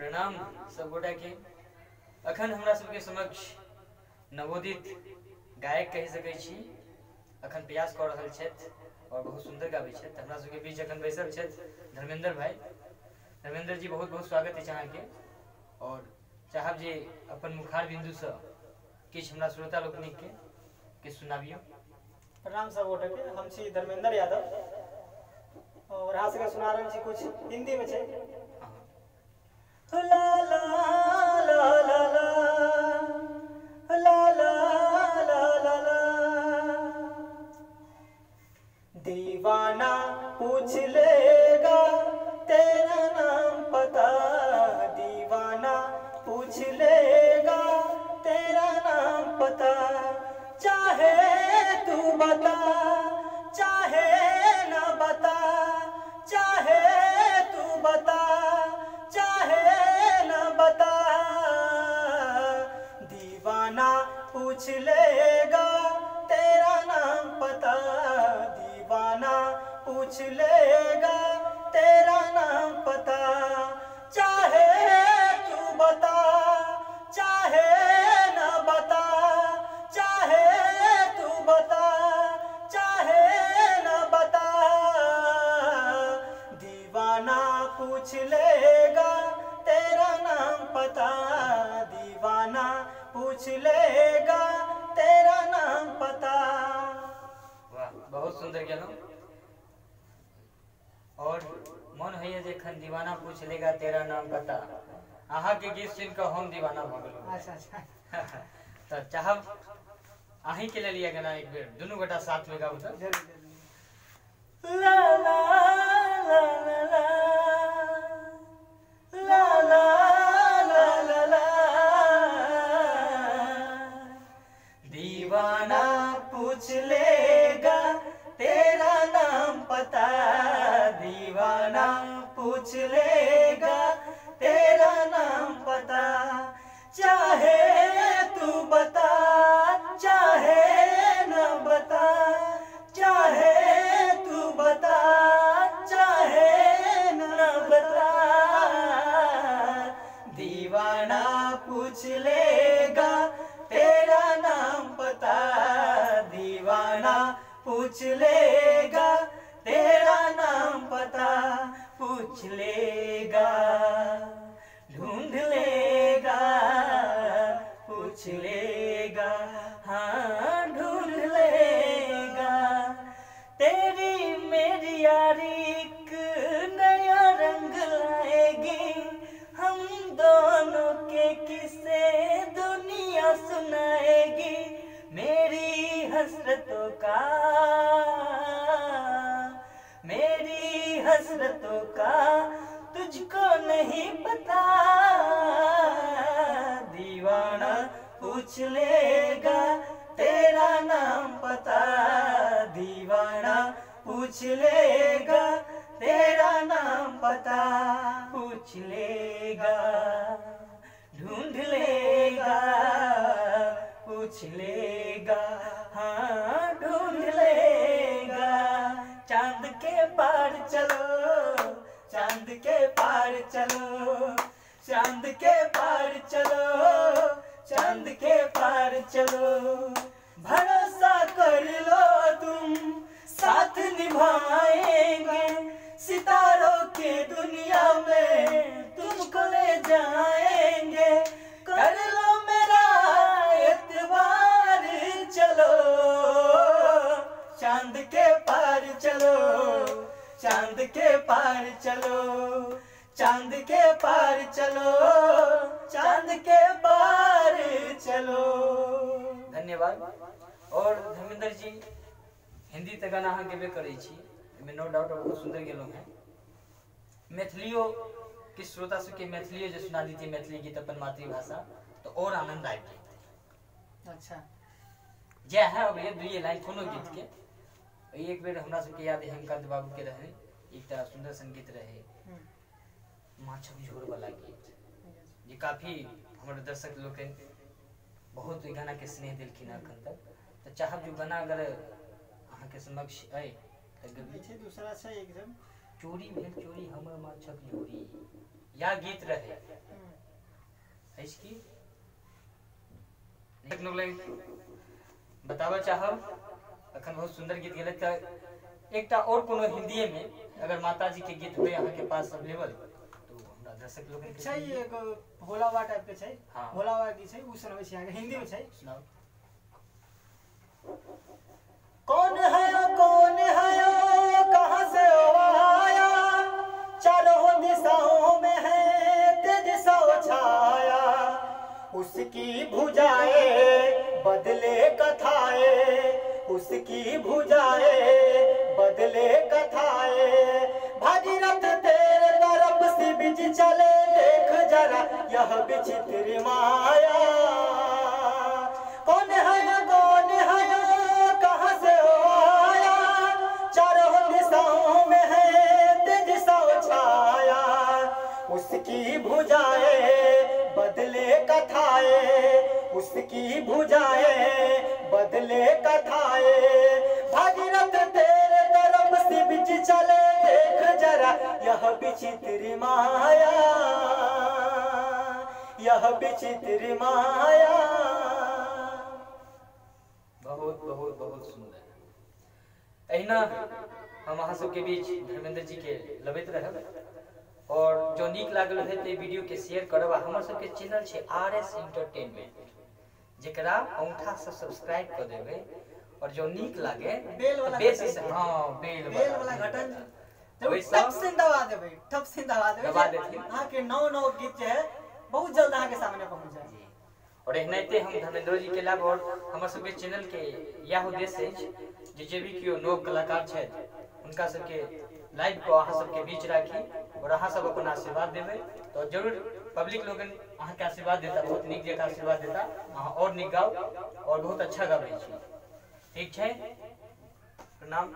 प्रणाम सब गोटा के। अखन हमरा सबके समक्ष नवोदित गायक कहि सकै छी, अखन प्रयास कऽ रहल छथि और बहुत सुंदर गाबै छथि। हमरा सबके बीच अखन बैसल छथि धर्मेंद्र भाई। धर्मेंद्र जी, बहुत बहुत स्वागत अछि अहाँके, और चाहब जे अपन मुखार बिंदुसँ किछु हमरा श्रोता लोकनिक के सुनाबियौ। प्रणाम सब गोटे के, हम छी धर्मेंद्र यादव और अहाँ सबके सुना रहल छी कुछ हिंदी में छै। ला ला ला ला ला ला ला ला ला ला, दीवाना पूछ लेगा तेरा नाम पता, दीवाना पूछ लेगा तेरा नाम पता, चाहे तू बता चाहे ना बता, चाहे तू बता चाहे ना बता, दीवाना पूछ लेगा तेरा नाम पता, दीवाना पूछ लेगा तेरा नाम पता, चाहे तू बता चाहे ना बता, चाहे तू बता चाहे ना बता, दीवाना पूछ लेगा तेरा नाम पता, दीवाना पूछ लेगा तेरा नाम पता। वाह, बहुत सुंदर गेलहुँ। और मन होइए जे एखन दीवाना पूछ लेगा तेरा नाम पता, अहाँके गीत सुनि कऽ हम दीवाना भऽ गेलहुँ। अच्छा अच्छा। तऽ चाहब अहींके लेल ई गाना एक बेर दुनू गोटा साथ में गाबू तऽ। जरूर जरूर। ला ला ला ला ला ला ला ला ला ला, दीवाना पूछ लेगा तेरा नाम पता, दीवाना पूछ लेगा तेरा नाम पता, चाहे तू बता चाहे न बता, चाहे तू बता चाहे न बता, दीवाना पूछ लेगा तेरा नाम पता, दीवाना पूछ लेगा तेरा नाम पता, पूछ लेगा ढूंढ लेगा, पूछ लेगा हाँ ढूंढ लेगा, तेरी मेरी यारी एक नया रंग लाएगी, हम दोनों के किस्से दुनिया सुनाएगी, मेरी हसरतों का मेरी हसरतों का तुझको नहीं पता, दीवाना पूछ लेगा तेरा नाम पता, दीवाना पूछ लेगा तेरा नाम पता, पूछ लेगा ढूंढ लेगा, पूछ लेगा हाँ ढूंढ लेगा, चांद के पार चलो चांद के पार चलो चांद के पार चलो चांद के पार चलो, भरोसा कर लो तुम साथ निभाएंगे, सितारों के दुनिया में तुमको ले जाएंगे, कर लो मेरा एतबार चलो चांद के पार चलो चांद के पार चलो चांद के पार चलो चांद के पार चलो। धन्यवाद। और धर्मेंद्र जी, हिंदी तऽ गाना अहाँ गेबे करै छी, एहिमे नो डाउट बहुत सुंदर गेलहुँ हेँ। मैथिलियो के श्रोता सबके मैथिलियो जे सुना दैतियै मैथिली गीत अपन मातृभाषा तऽ और आनंद आबि जैतै। अच्छा, जे है अबैया दुइये लाइन कोनो गीत के। एक बेर हमरा सबके याद हेमकांत बाबू के रहै एकटा सुंदर सन गीत रहै, माछक झोर वाला गीत, जे काफी हमर दर्शक लोकनि बहुत ओहि गाना के स्नेह देलखिन एखन तक। तऽ चाहब जे गाना अगर अहाँके समक्ष अइ तऽ छै। दूसरा छै एकदम चोरी भेल चोरी हमर माछक झोरी, या गीत रहे। अछि की बताबऽ चाहब। अखन बहुत सुंदर गीत गेलै, तऽ एकटा और कोनो हिंदीए में अगर माता जी के गीत होय अहाँ के पास अवेलेबल तो हमरा दर्शक लोगन के छै। एगो भोला बाबा टाइप के छै। हाँ। भोला बाबा गीत छै, उ सुनबै छी अहाँके, हिंदी में छै। सुनाउ। कौन है ओ, कौन है ओ, कहाँ से ओ आया, चारों दिशाओं में है तेज सा छाया, उसकी भुजाएं बदले कथाएं, उसकी भुजाएं बदले कथाएं, भागीरथ तेरे तरफ से बीच चले, देख जरा यह विचित्र माया। कौन है कौन है, कहाँ से हो आया, चारों दिशाओं में है तेज सा छाया, उसकी भुजाएं बदले कथाएं, उसकी भुजाएं बदले कथाएं, भागीरथ तेरे तरफ से बीच चले, देख जरा यह विचित्र माया, यह विचित्र माया। बहुत बहुत बहुत सुंदर। एहिना हम अहाँ सबके बीच धर्मेंद्र जी के लबैत रहब, और जो नीक लागल है तो वीडियो के शेयर करब। आ हमर सबके चैनल छै RS entertainment, जेकरा अंगूठा से सब्सक्राइब कर देबै, और जो नीक लागे बेल वाला बेसी घटन। से, हाँ, बेल बेल वाला घटन ओहिसँ ठप से दबा देबै, ठप से दबा देबै, दबा देथिन। अहाँके नव नव गीत जे है बहुत जल्द अहाँके सामने पहुँच जाए। जी। और एनाहिते हम धर्मेंद्र जी के लाभ, और हमर सबके चैनल के इएह उद्देश्य अछि जे जे भी केओ नव कलाकार छथि हुनका सबके लाइव को अहाँ सबके बीच राखी, और अहाँ सब अपन आशीर्वाद देबै तो जरूर पब्लिक लोगन अहाँके आशीर्वाद देता, बहुत नीक जकाँ आशीर्वाद देता। अहाँ और नीक गाउ और बहुत अच्छा गाबै छी। ठीक छै, प्रणाम।